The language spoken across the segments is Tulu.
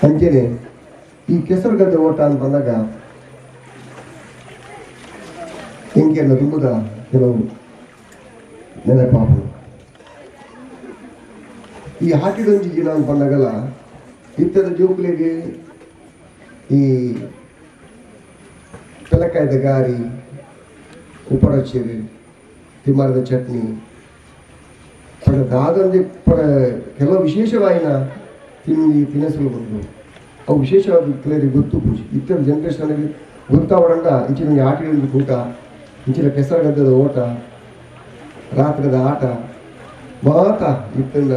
ಅಂಚೆನೆ ಈ ಕೆಸರುಗದ್ದೆ ಓಟ ಅಂತ ಬಂದಾಗ ಎಂಕೆಲ್ಲ ತುಂಬುದ ಕೆಲವು ನೆನಪಾಪು. ಈ ಹಾಟಿಡೊಂಜಿ ದಿನ ಅಂತ ಬಂದಾಗಲ್ಲ ಇತ್ತದ ಜೋಕುಲಿಗೆ ಈ ಪೆಲಕಾಯ್ದ ಗಾರಿ, ಉಪ್ಪರಚೀರು, ತಿಮಾರದ ಚಟ್ನಿ ಪಡ ದಾದಂದಿ ಪಡ ಕೆಲವು ವಿಶೇಷವಾಯಿನ ತಿಂಡಿ ತಿನಸುಲು ಬಂದು ಅವು ವಿಶೇಷವಾದ ಕೆಲವರಿಗೆ ಗೊತ್ತು ಪೂಜೆ. ಇತ್ತರ ಜನ್ರೇಷನ್ಗೆ ಗೊತ್ತಾವಡಂಡ ಇಂಚಿನ ಆಟಿಡೊಂಜಿ ಕೂಟ, ಇಂಚಿನ ಕೆಸರುಗದ್ದದ ಓಟ, ರಾತ್ರಿದ ಆಟ ಮಾತ ಇತ್ತಂದ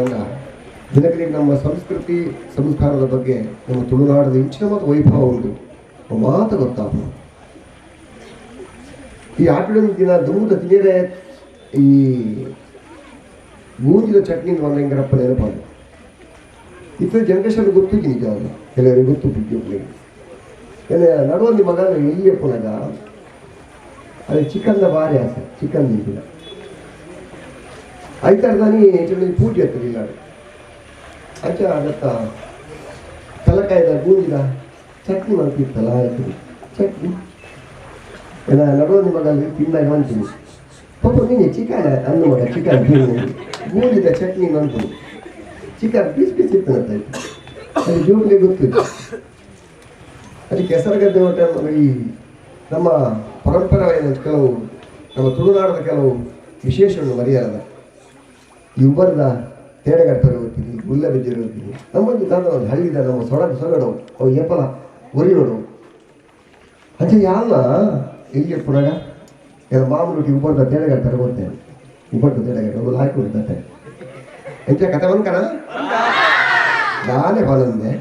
ದಿನಗಳಿಗೆ ನಮ್ಮ ಸಂಸ್ಕೃತಿ ಸಂಸ್ಕಾರದ ಬಗ್ಗೆ ನಮ್ಮ ತುಳುನಾಡದ ಇಂಚಿನ ಮಾತು ವೈಭವ ಉಂಟು ಮಾತು ಗೊತ್ತಾಗ. ಈ ಆಟದ ದಿನ ದುಂಬುದ ತಿನ್ನಿರೆ ಈ ಗೂಂಜಿದ ಚಟ್ನಿ ಒಂದಂಗರಪ್ಪ ನೆನಪಾದ. ಇತರ ಜನ್ರೇಷನ್ ಗೊತ್ತಿದ್ದೀನಿ ನಿಜ ಕೆಲವರಿಗೆ ಗೊತ್ತು ಬಿದ್ದು. ನಡುವೊಂದು ಮಗ ಎಲ್ಲಿ ಪುನಗ ಅದು ಚಿಕನ್ದ ಭಾರಿ ಆಸೆ, ಚಿಕನ್ ತಿಂತಿಲ್ಲ ಐತಾರ್ದಾನಿ ಹೆಚ್ಚು ಪೂಜೆ ಹತ್ತಿರಲಿಲ್ಲ. ಅಂಚ ಅದತ್ತ ತಲಕಾಯ್ದ ಗೂಂಜಿದ ಚಟ್ನಿ ಮಾಡ್ತಿತ್ತಲ್ಲ ಆಯ್ತು ಚಟ್ನಿ ಎಲ್ಲ ನಡುವೊಂದು ಮಗ ತಿಂದಾಗ ಅಂತೀನಿ ಪಾಪ ನೀನೆ ಚಿಕನ್ ಅಂದು ಮಗ ಚಿಕನ್ ತಿಂದು ಗೂಂಜಿದ ಚಟ್ನಿ ಅಂತೀನಿ ಚಿಕನ್ ಪೀಸ್ ಪೀಸ್ ಇತ್ತು ಅದು ಜೋಕ್ಲೆ ಗೊತ್ತಿತ್ತು. ಅದಕ್ಕೆ ಕೆಸರುಗದ್ದೆ ಓಟ ಈ ನಮ್ಮ ಪರಂಪರೆಯ ಕೆಲವು ನಮ್ಮ ತುಳುನಾಡದ ಕೆಲವು ವಿಶೇಷವನ್ನು ಮರೆಯಲ್ಲ. ಈ ಉಬ್ಬರದ ತೇಡಗಟ್ಟರು ಹೋಗ್ತೀನಿ, ಗುಲ್ಲ ಬಿದ್ದಿರು ಹೋಗ್ತೀನಿ, ನಮ್ಮೊಂದು ದಾದ ಒಂದು ಹಳ್ಳಿದ ನಮ್ಮ ಸೊಡಗು ಸೊಗಡವು ಅವು ಏಪಲ ಒರಿಯೋಡು ಅಂಚೆ ಯಾಲ ಎಲ್ಲಿ ಪುನಗ ಎಲ್ಲ ಮಾಮೂಲಿ ಉಬ್ಬರದ ತೇಡಗಟ್ಟರು ಹೋಗ್ತೇನೆ, ಉಬ್ಬರದ ತೇಡಗಟ್ಟ ಹಾಕಿ ಕೊಡ್ತಂತೆ ಎಂಚ ಕತೆ ಬಂದ್ಕಣ ನಾನೇ ಬಂದೆ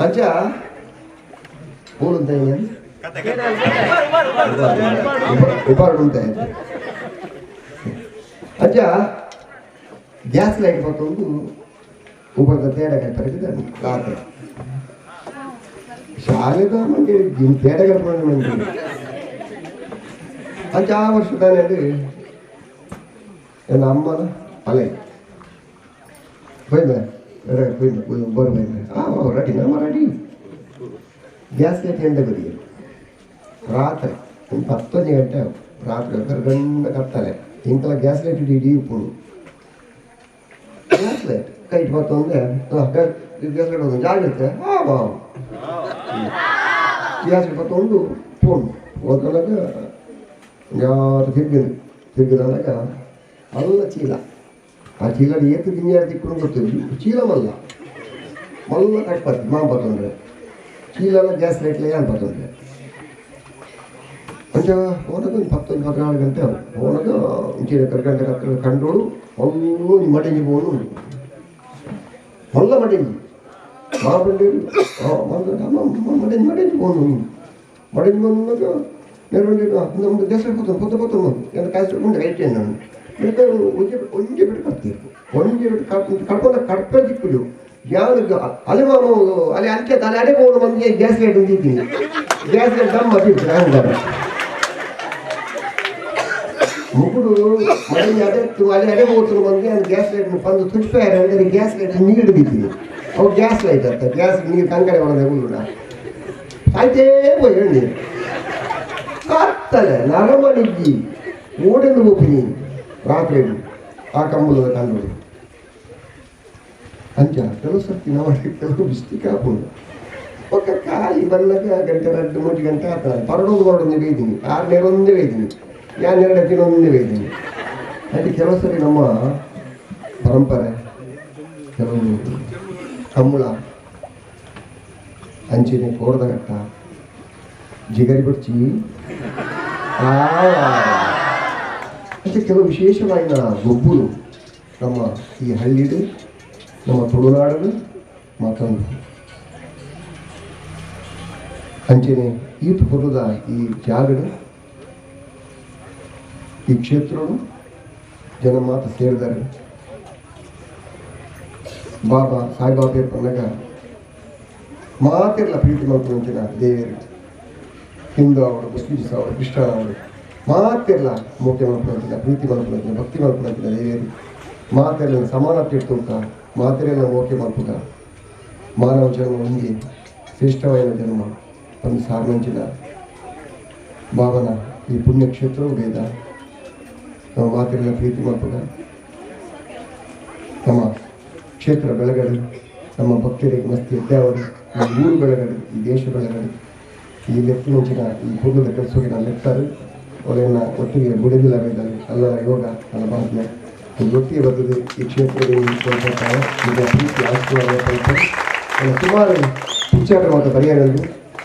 ಅಂಚ ಬೋಲುಂತ ಉಪಾರುಂತ ಅಂಚ ಗ್ಯಾಸ್ ಲೈಟ್ ಬತ್ತೊಂದು ಉಬರ್ದ ತೇಡಗಟ್ಟರೆ ರಾತ್ರಿ ಶಾಲೆದ ಮಂದಿ ತೇಡಗಟ್ಟ ಮಂದಿ ಅಂಚ ಆ ವರ್ಷ ತಾನೇ ನನ್ನ ಅಮ್ಮನ ಅಲೆ పోయిందా పోయిందా బోరు పోయిందా రెడీ ನಮ್ಮ ರೆಡಿ. ಗ್ಯಾಸ್ ಲೈಟ್ ಎಂಡ ಬರಿಗೆ ರಾತ್ರಿ 10 ಗಂಟೆ ರಾತ್ರಿ ಗಂಡ ಕತ್ತಲೆ ಇಂಕಲ ಗ್ಯಾಸ್ ಲೈಟ್ ಇಡೀ ಉಪ್ಪು ಗ್ಯಾಸ್ ಲೈಟ್ ಕೈಟ್ ಬತ್ತೊಂದೆ ಗ್ಯಾಸ್ ಲೈಟ್ ಒಂದು ಜಾಗ್ರತೆ ಗ್ಯಾಸ್ ಲೈಟ್ ಬತ್ತೊಂದು ಫೋನ್ ಹೋದಾಗ ಯಾರು ತಿರ್ಗಿದ್ರು ತಿರ್ಗಿದಾಗ ಅಲ್ಲ ಚೀಲ, ಆ ಚೀಲ ಏತು ತಿನ್ಯಾರ ತಿಕ್ಕೊಂಡು ಗೊತ್ತಿಲ್ಲ ಚೀಲ ಮಲ್ಲ ಮಲ್ಲ ಕಟ್ಪತ್ತಿ ಮಾ ಬತ್ತಂದ್ರೆ ಚೀಲ ಎಲ್ಲ ಗ್ಯಾಸ್ ಲೈಟ್ಲೆ ಏನು ಬತ್ತಂದ್ರೆ ಅಂಚ ಹೋದಾಗ ಒಂದು 10 14 ಗಂಟೆ ಹೋದಾಗ ಚೀಲ ಗಂಟೆ ಕತ್ತ ಕಂಡೋಳು ಅಲ್ಲೂ ಮಡಿಂಜಿ ಬೋನು ಉಂಟು ಮಲ್ಲ ಮಡಿಂಜಿ ಮಾ ಬಂಡಿ ಮಡಿಂಜಿ ಮಡಿಂಜಿ ಬೋನು ಮಡಿಂಜಿ ಬಂದಾಗ ನಮ್ಮದು ಗ್ಯಾಸ್ ಲೈಟ್ ಪೊತ್ತು ಪೊತ್ತು ಪೊತ್ತು ಏನು ಕಾಸು ಉಂಟು ರೈಟ್ ನಾನು ಒಂಜಿ ಒಂಜಿ ಬಿಟ್ಟು ಕಟ್ತೀವಿ ಒಂಜಿ ಬಿಟ್ಟು ಕಡ್ಕೊಂಡ ಕಡ್ಪೆ ಚಿಕ್ಕದು ಯಾರು ಅಲೆ ಮಾಮ ಅಲ್ಲಿ ಅಂಕೆ ತಲೆ ಅಡೆ ಹೋಗಿ ಬಂದು ಗ್ಯಾಸ್ ಲೈಟ್ ಅಂತಿದ್ದೀನಿ ಗ್ಯಾಸ್ ಲೈಟ್ ದಮ್ ಮತ್ತಿತ್ತು ನಾನು ಮುಗುಡು ಮನೆ ಅಡೆ ಅಲ್ಲಿ ಅಡೆ ಹೋಗ್ತಾರೆ ಬಂದು ನಾನು ಗ್ಯಾಸ್ ಲೈಟ್ ಬಂದು ತುಚ್ಪಾರ ಅಂದರೆ ಗ್ಯಾಸ್ ಲೈಟ್ ನೀರು ಹಿಡಿದಿದ್ದೀನಿ ಅವು ಗ್ಯಾಸ್ ಲೈಟ್ ಅಂತ ಗ್ಯಾಸ್ ನೀರು ಕಂಕಡೆ ಒಳಗೆ ಉಳ್ಳುಡ ಆಯ್ತೇ ಹೋಗಿ ಹೇಳಿ ಕತ್ತಲೆ ನರಮಣಿಜ್ಜಿ ಓಡೆಂದು ಹೋಗ್ತೀನಿ ರಾತ್ರಿ ಆ ಕಂಬಳದ ಕಂಡು ಅಂಚ ಕೆಲವು ಸರ್ತಿ ನಾವು ಕೆಲವು ಬಿಸ್ತಿಗೆ ಹಾಕೊಂಡು ಒಕ್ಕ ಖಾಲಿ ಬಂದಾಗ ಗಂಟೆ 2 3 ಗಂಟೆ ಆಗ್ತದೆ ಪರಡೊಂದು ಬರಡೊಂದು ಬೈದೀನಿ 6 ನೇರೊಂದೇ ಬೈದೀನಿ ಯಾನ್ 2 ದಿನೊಂದೇ ಬೈದೀನಿ. ಅದಕ್ಕೆ ಕೆಲವು ಸರಿ ನಮ್ಮ ಪರಂಪರೆ ಕೆಲವು ಕಂಬಳ ಅಂಚಿನ ಕೋಡ್ದಗಟ್ಟ ಜಿಗರಿ ಬಡ್ಚಿ ಮತ್ತು ಕೆಲವು ವಿಶೇಷವಾದ ಗೊಬ್ಬರು ನಮ್ಮ ಈ ಹಳ್ಳಿಡು ನಮ್ಮ ತುಳುನಾಡು ಮಾತಂದು ಅಂಚನೆ ಈ ಪುರದ ಈ ಜಾಗಡು ಈ ಕ್ಷೇತ್ರಡು ಜನ ಮಾತು ಸೇರಿದ್ದಾರೆ. ಬಾಬಾ ಸಾಯಿಬಾಬಾ ಪನ್ನಗ ಮಾತಿರಲ್ಲ ಪ್ರೀತಿ ಮಾಡ್ಕೊಂತಿನ ದೇವರು ಹಿಂದೂ ಅವರು ಮುಸ್ಲಿಮ್ಸ್ ಅವರು ಕ್ರಿಶ್ಚಿಯನ್ ಅವರು ಮಾತಿರಲ್ಲ ಮೋಕೆ ಮಾಡ್ಕೊಳಂತಿಲ್ಲ ಪ್ರೀತಿ ಮಾಡ್ಕೊಳಂತಿಲ್ಲ ಭಕ್ತಿ ಮಾಡ್ಕೊಳಂತಿಲ್ಲ ದೇವರು ಮಾತೆಲ್ಲ ಸಮಾನತೆ ತೂಕ ಮಾತೆಲ್ಲ ಓಕೆ ಮಲ್ಪುಗ ಮಾನವ ಜನ್ಮ ಒಂಜಿ ಶ್ರೇಷ್ಠವಾದ ಜನ್ಮ ಒಂದು ಸಾರ್ವಂಚಿನ ಭಾವನ ಈ ಪುಣ್ಯಕ್ಷೇತ್ರವು ಬೇದ ನಮ್ಮ ಮಾತೆಲ್ಲ ಪ್ರೀತಿ ಮಲ್ಪುಗ ನಮ್ಮ ಕ್ಷೇತ್ರ ಬೆಳಗಡೆ ನಮ್ಮ ಭಕ್ತರಿಗೆ ಮಸ್ತಿ ಎದ್ದಾವರು ಈ ಊರು ಬೆಳಗಡೆ ಈ ದೇಶ ಬೆಳಗಡೆ ಈ ಲೆಪ್ಪಿನಂಚಿನ ಈ ಪೂರ್ಣದ ಕೆಲಸಕ್ಕೆ ನಾನು ಲೆಪ್ತಾರೆ ಅವರನ್ನು ಒಟ್ಟಿಗೆ ಬುಡದಿಲ್ಲ ಬೇದಾರೆ ಅಲ್ಲರ ಯೋಗ ನನ್ನ ಭಾಗ್ಯ ಒಟ್ಟಿಗೆ ಬರ್ತದೆ ಈ ಕ್ಷೇತ್ರದಲ್ಲಿ ಈಗ ಪ್ರೀತಿ ಆಶೀರ್ವಾದ ಪಡ್ತಾರೆ. ಸುಮಾರು ಪುಚ್ಚಾರ ಮಾತ ಪರಿಹಾರ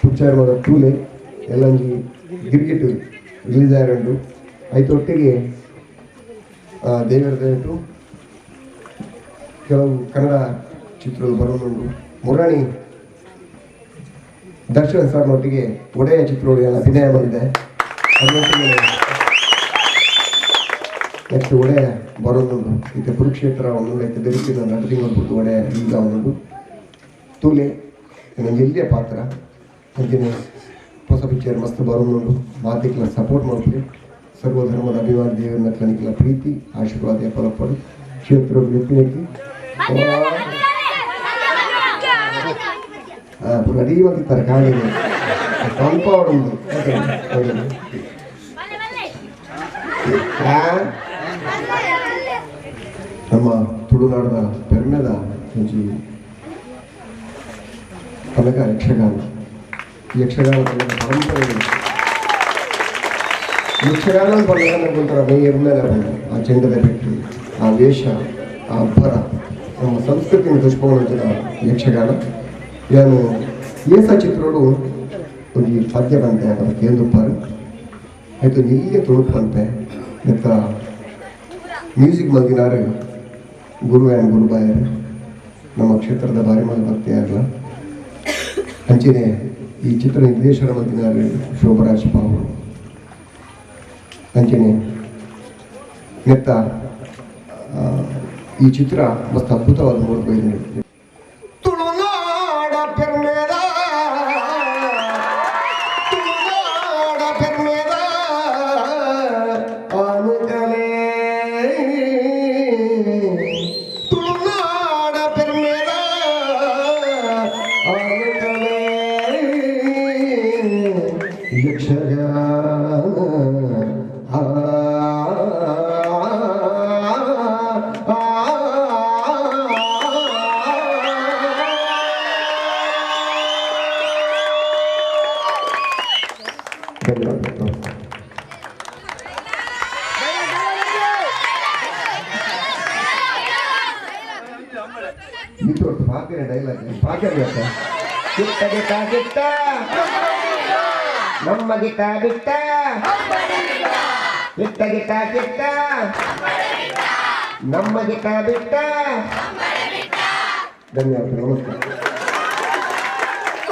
ಪುಚ್ಚಾರ ಮಾತ ತೂಲೆ ಎಲ್ಲಂಜಿ ಗಿರ್ಗಿಟ್ಟು ರಿಲೀಸ್ ಆಯರಂಡು ಐತ ಒಟ್ಟಿಗೆ ದೇವರ ದಯಟು ಕೆಲವು ಕನ್ನಡ ಚಿತ್ರಗಳು ಬರೋದುಂಟು. ಮುರಾಣಿ ದರ್ಶನ್ ಸರ್ನೊಟ್ಟಿಗೆ ಒಡೆಯ ಚಿತ್ರಗಳು ಎಲ್ಲ ಅಭಿನಯ ಬಂದಿದೆ. ಅದರೊಟ್ಟಿಗೆ ನೆಕ್ಸ್ಟ್ ಒಡೆಯ ಬರೋದುಂಟು. ಇದು ಕುರುಕ್ಷೇತ್ರ ಒಂದು ಐತೆ ಬೆರುಕಿನ ನಟರಿ ಬಂದ್ಬಿಟ್ಟು ಒಡೆಯ ಈಗ ಒಂದುಂಟು ತೂಲೆ ನನಗೆ ಎಲ್ಲಿಯ ಪಾತ್ರ ಅಂಚಿನ ಹೊಸ ಪಿಕ್ಚರ್ ಮಸ್ತ್ ಬರೋದುಂಟು. ಮಾತಿಕ್ಲ ಸಪೋರ್ಟ್ ಮಾಡ್ತೀವಿ. ಸರ್ವಧರ್ಮದ ಅಭಿಮಾನಿ ದೇವರನ್ನ ಕಣಿಕಲ ಪ್ರೀತಿ ಆಶೀರ್ವಾದ ಫಲಪಡು ಕ್ಷೇತ್ರ ವ್ಯಕ್ತಿಗೆ ರೆಡಿ ಮಾಡ್ತಿರ್ತಾರೆ ಕಾಣಿಗೆ ಸ್ವಲ್ಪ ಉಂಟು. ನಮ್ಮ ತುಳುನಾಡಿನ ಪೆರ್ಮೆದ ಒಂಜಿ ಕನಕ ಯಕ್ಷಗಾನ ಯಕ್ಷಗಾನ ಪರಂಪರೆ ಯಕ್ಷಗಾನ ಪಂಡಗ ಒಂಥರ ಮೈ ಎರ್ಮೆಲೆ ಪಂಡ ಆ ಚೆಂಡದ ಪೆಟ್ಟು ಆ ವೇಷ ಆ ಅಬ್ಬರ ನಮ್ಮ ಸಂಸ್ಕೃತಿಯನ್ನು ದೃಷ್ಟಿಕೋನ ಯಕ್ಷಗಾನ. ಯಾನು ಏಸ ಚಿತ್ರೋಡು ಒಂಜಿ ಪದ್ಯ ಬಂತೆ ಅದರ ಕೇಂದ್ರಪ್ಪಾರು ಆಯ್ತು ಎಲ್ಲಿಗೆ ತುಳುಪು ಅಂತೆ ನೆತ್ತ ಮ್ಯೂಸಿಕ್ ಮಲ್ದಿನಾರು ಗುರು ಆ್ಯಂಡ್ ಗುರುಬಾಯರು ನಮ್ಮ ಕ್ಷೇತ್ರದ ಬಾರಿ ಮಲ್ಲ ಭಕ್ತಿಯಾಗಲ. ಅಂಚನೆ ಈ ಚಿತ್ರ ನಿರ್ದೇಶನ ಮಲ್ದಿನಾರು ಶೋಭರಾಜ್ ಪಾವು. ಅಂಚನೆ ನೆತ್ತ ಈ ಚಿತ್ರ ಮಸ್ತ್ ಅದ್ಭುತವಾದ ನೋಡ್ಬೋದು. ತುಳುನಾಡ ಪೆರ್ಮೆದ ತುಳುನಾಡ ಪೆರ್ಮೆದ ಆನುಗಲೇ ತುಳುನಾಡ ಪೆರ್ಮೆದ ಆನುಗಲೇ ಯಕ್ಷಗಾನ ಧನ್ಯವಾದಗಳು. ಇದು ಪಾಕಿನ ಡೈಲಾಗ್ ಪಾಕ್ಯ ಕಿತ್ತ ಗಿಟ್ಟ ಕಿತ್ತ ನಮ್ಮ ಗಿಟ್ಟ ಬಿಟ್ಟ ಕಿತ್ತ ಗಿಟ್ಟ ಕಿತ್ತ ನಮ್ಮ ಗಿಟ್ಟ ಬಿಟ್ಟ. ಧನ್ಯವಾದಗಳು, ನಮಸ್ಕಾರ.